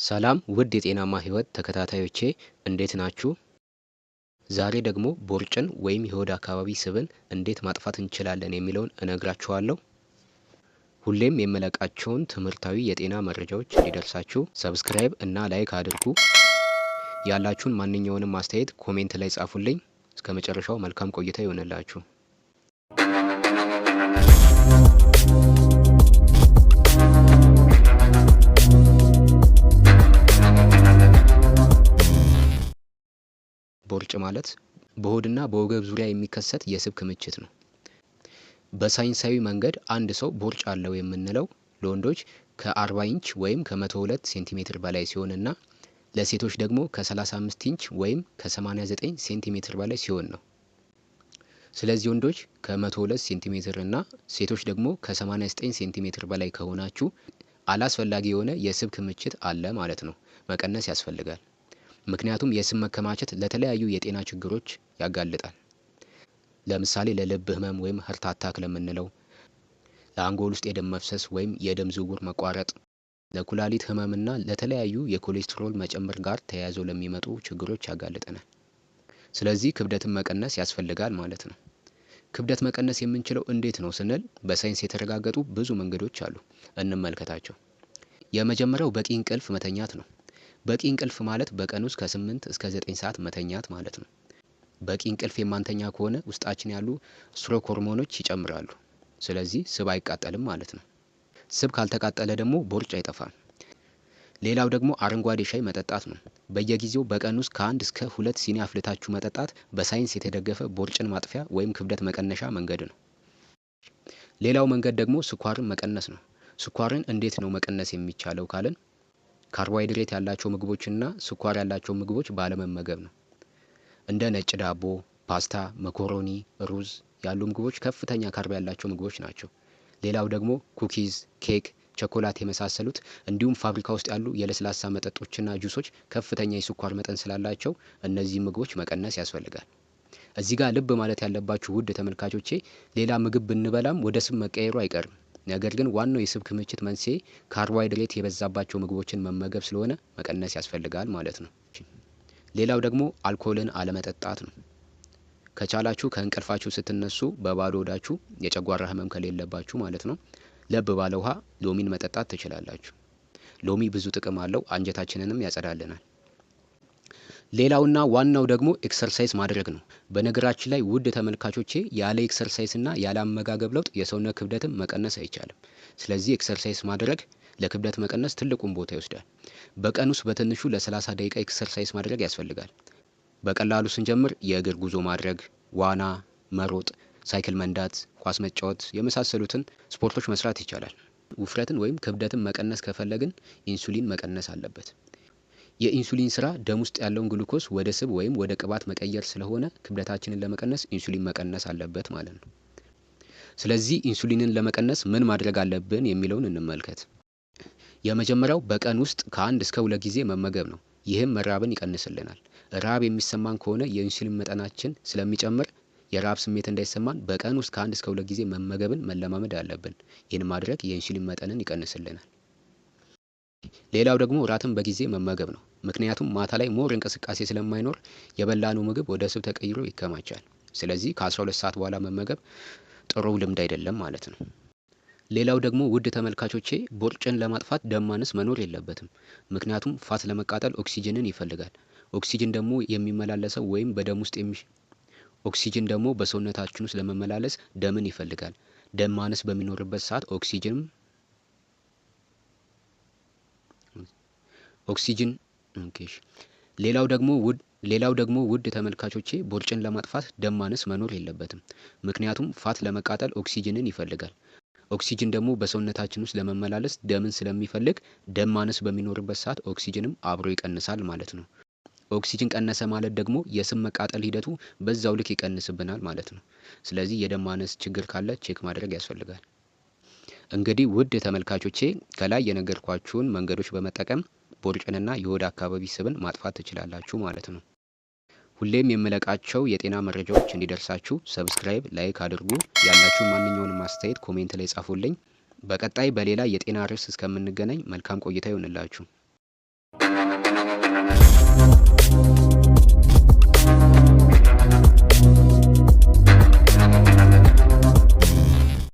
ሰላም ውድ የጤናማ ህይወት ተከታታዮቼ፣ እንዴት ናችሁ? ዛሬ ደግሞ ቦርጭን ወይም የሆድ አካባቢ ስብን እንዴት ማጥፋት እንችላለን የሚለውን እነግራችኋለሁ። ሁሌም የምለቃቸውን ትምህርታዊ የጤና መረጃዎች እንዲደርሳችሁ subscribe እና like አድርጉ። ያላችሁን ማንኛውንም አስተያየት comment ላይ ጻፉልኝ። እስከ መጨረሻው መልካም ቆይታ ይሆንላችሁ። ቦርጭ ማለት በሆድና በወገብ ዙሪያ የሚከሰት የስብ ክምችት ነው። በሳይንሳዊ መንገድ አንድ ሰው ቦርጭ አለው የምንለው ለወንዶች ከ40 ኢንች ወይም ከ102 ሴንቲሜትር በላይ ሲሆንና ለሴቶች ደግሞ ከ35 ኢንች ወይም ከ89 ሴንቲሜትር በላይ ሲሆን ነው። ስለዚህ ወንዶች ከ102 ሴንቲሜትር እና ሴቶች ደግሞ ከ89 ሴንቲሜትር በላይ ከሆናችሁ አላስፈላጊ የሆነ የስብ ክምችት አለ ማለት ነው። መቀነስ ያስፈልጋል። ምክንያቱም የስብ መከማቸት ለተለያዩ የጤና ችግሮች ያጋልጣል። ለምሳሌ ለልብ ህመም ወይም heart attack ለምንለው፣ ለአንጎል ውስጥ የደም መፍሰስ ወይም የደም ዝውውር መቋረጥ፣ ለኩላሊት ህመምና ለተለያዩ የኮሌስትሮል መጨመር ጋር ተያይዘው ለሚመጡ ችግሮች ያጋልጠናል። ስለዚህ ክብደትን መቀነስ ያስፈልጋል ማለት ነው። ክብደት መቀነስ የምንችለው እንዴት ነው ስንል በሳይንስ የተረጋገጡ ብዙ መንገዶች አሉ። እንመልከታቸው። የመጀመሪያው በቂ እንቅልፍ መተኛት ነው። በቂ እንቅልፍ ማለት በቀን ውስጥ ከ8 እስከ 9 ሰዓት መተኛት ማለት ነው። በቂ እንቅልፍ የማንተኛ ከሆነ ውስጣችን ያሉ ስትሮክ ሆርሞኖች ይጨምራሉ። ስለዚህ ስብ አይቃጠልም ማለት ነው። ስብ ካልተቃጠለ ደግሞ ቦርጭ አይጠፋም። ሌላው ደግሞ አረንጓዴ ሻይ መጠጣት ነው። በየጊዜው በቀን ውስጥ ከ1 እስከ 2 ሲኒ አፍልታችሁ መጠጣት በሳይንስ የተደገፈ ቦርጭን ማጥፊያ ወይም ክብደት መቀነሻ መንገድ ነው። ሌላው መንገድ ደግሞ ስኳርን መቀነስ ነው። ስኳርን እንዴት ነው መቀነስ የሚቻለው ካልን ካርቦሃይድሬት ያላቸው ምግቦችና ስኳር ያላቸው ምግቦች ባለመመገብ ነው። እንደ ነጭ ዳቦ፣ ፓስታ፣ መኮሮኒ፣ ሩዝ ያሉ ምግቦች ከፍተኛ carb ያላቸው ምግቦች ናቸው። ሌላው ደግሞ cookies፣ ኬክ፣ ቸኮላት የመሳሰሉት እንዲሁም ፋብሪካ ውስጥ ያሉ የለስላሳ መጠጦችና ጁሶች ከፍተኛ የስኳር መጠን ስላላቸው እነዚህ ምግቦች መቀነስ ያስፈልጋል። እዚህ ጋር ልብ ማለት ያለባችሁ ውድ ተመልካቾቼ፣ ሌላ ምግብ ብንበላም ወደ ስብ መቀየሩ አይቀርም። ነገር ግን ዋናው የስብ ክምችት መንስኤ ካርቦሃይድሬት የበዛባቸው ምግቦችን መመገብ ስለሆነ መቀነስ ያስፈልጋል ማለት ነው። ሌላው ደግሞ አልኮልን አለመጠጣት ነው። ከቻላችሁ ከእንቅልፋችሁ ስትነሱ በባዶ ሆዳችሁ፣ የጨጓራ ህመም ከሌለባችሁ ማለት ነው፣ ለብ ባለ ውሃ ሎሚን መጠጣት ትችላላችሁ። ሎሚ ብዙ ጥቅም አለው፣ አንጀታችንንም ያጸዳልናል። ሌላውና ዋናው ደግሞ exercise ማድረግ ነው። በነገራችን ላይ ውድ ተመልካቾቼ፣ ያለ exercise እና ያለ አመጋገብ ለውጥ የሰውነት ክብደትን መቀነስ አይቻልም። ስለዚህ exercise ማድረግ ለክብደት መቀነስ ትልቁን ቦታ ይወስዳል። በቀን ውስጥ በትንሹ ለ30 ደቂቃ exercise ማድረግ ያስፈልጋል። በቀላሉ ስንጀምር የእግር ጉዞ ማድረግ፣ ዋና፣ መሮጥ፣ ሳይክል መንዳት፣ ኳስ መጫወት የመሳሰሉትን ስፖርቶች መስራት ይቻላል። ውፍረትን ወይም ክብደትን መቀነስ ከፈለግን ኢንሱሊን መቀነስ አለበት። የኢንሱሊን ስራ ደም ውስጥ ያለውን ግሉኮስ ወደ ስብ ወይም ወደ ቅባት መቀየር ስለሆነ ክብደታችንን ለመቀነስ ኢንሱሊን መቀነስ አለበት ማለት ነው። ስለዚህ ኢንሱሊንን ለመቀነስ ምን ማድረግ አለብን የሚለውን እንመልከት። የመጀመሪያው በቀን ውስጥ ከ1 እስከ 2 ጊዜ መመገብ ነው። ይህም መራብን ይቀንስልናል። ረሃብ የሚሰማን ከሆነ የኢንሱሊን መጠናችን ስለሚጨምር የረሃብ ስሜት እንዳይሰማን በቀን ውስጥ ከ1 እስከ 2 ጊዜ መመገብን መለማመድ አለብን። ይህን ማድረግ የኢንሱሊን መጠንን ይቀንስልናል። ሌላው ደግሞ እራትን በጊዜ መመገብ ነው። ምክንያቱም ማታ ላይ more እንቅስቃሴ ስለማይኖር የበላነው ምግብ ወደ ስብ ተቀይሮ ይከማቻል። ስለዚህ ከ12 ሰዓት በኋላ መመገብ ጥሩ ልምድ አይደለም ማለት ነው። ሌላው ደግሞ ውድ ተመልካቾቼ፣ ቦርጭን ለማጥፋት ደም ማነስ መኖር የለበትም። ምክንያቱም fat ለመቃጠል ኦክሲጅንን ይፈልጋል። ኦክሲጅን ደግሞ የሚመላለሰው ወይም በደም ውስጥ የሚ ኦክሲጅን ደግሞ በሰውነታችን ውስጥ ለመመላለስ ደምን ይፈልጋል። ደም ማነስ በሚኖርበት ሰዓት ኦክሲጅን ኦክሲጅን okay። ሌላው ደግሞ ውድ ተመልካቾቼ፣ ቦርጭን ለማጥፋት ደም ማነስ መኖር የለበትም። ምክንያቱም fat ለመቃጠል ኦክሲጅንን ይፈልጋል። ኦክሲጅን ደግሞ በሰውነታችን ውስጥ ለመመላለስ ደምን ስለሚፈልግ ደም ማነስ በሚኖርበት ሰዓት ኦክሲጅንም አብሮ ይቀንሳል ማለት ነው። ኦክሲጅን ቀነሰ ማለት ደግሞ የስብ መቃጠል ሂደቱ በዛው ልክ ይቀንስብናል ማለት ነው። ስለዚህ የደም ማነስ ችግር ካለ check ማድረግ ያስፈልጋል። እንግዲህ ውድ ተመልካቾቼ፣ ከላይ የነገርኳችሁን መንገዶች በመጠቀም ቦርጭንና የሆድ አካባቢ ስብን ማጥፋት ትችላላችሁ ማለት ነው። ሁሌም የምለቃቸው የጤና መረጃዎች እንዲደርሳችሁ subscribe፣ like አድርጉ። ያላችሁን ማንኛውንም አስተያየት comment ላይ ጻፉልኝ። በቀጣይ በሌላ የጤና ርዕስ እስከምንገናኝ መልካም ቆይታ ይሁንላችሁ።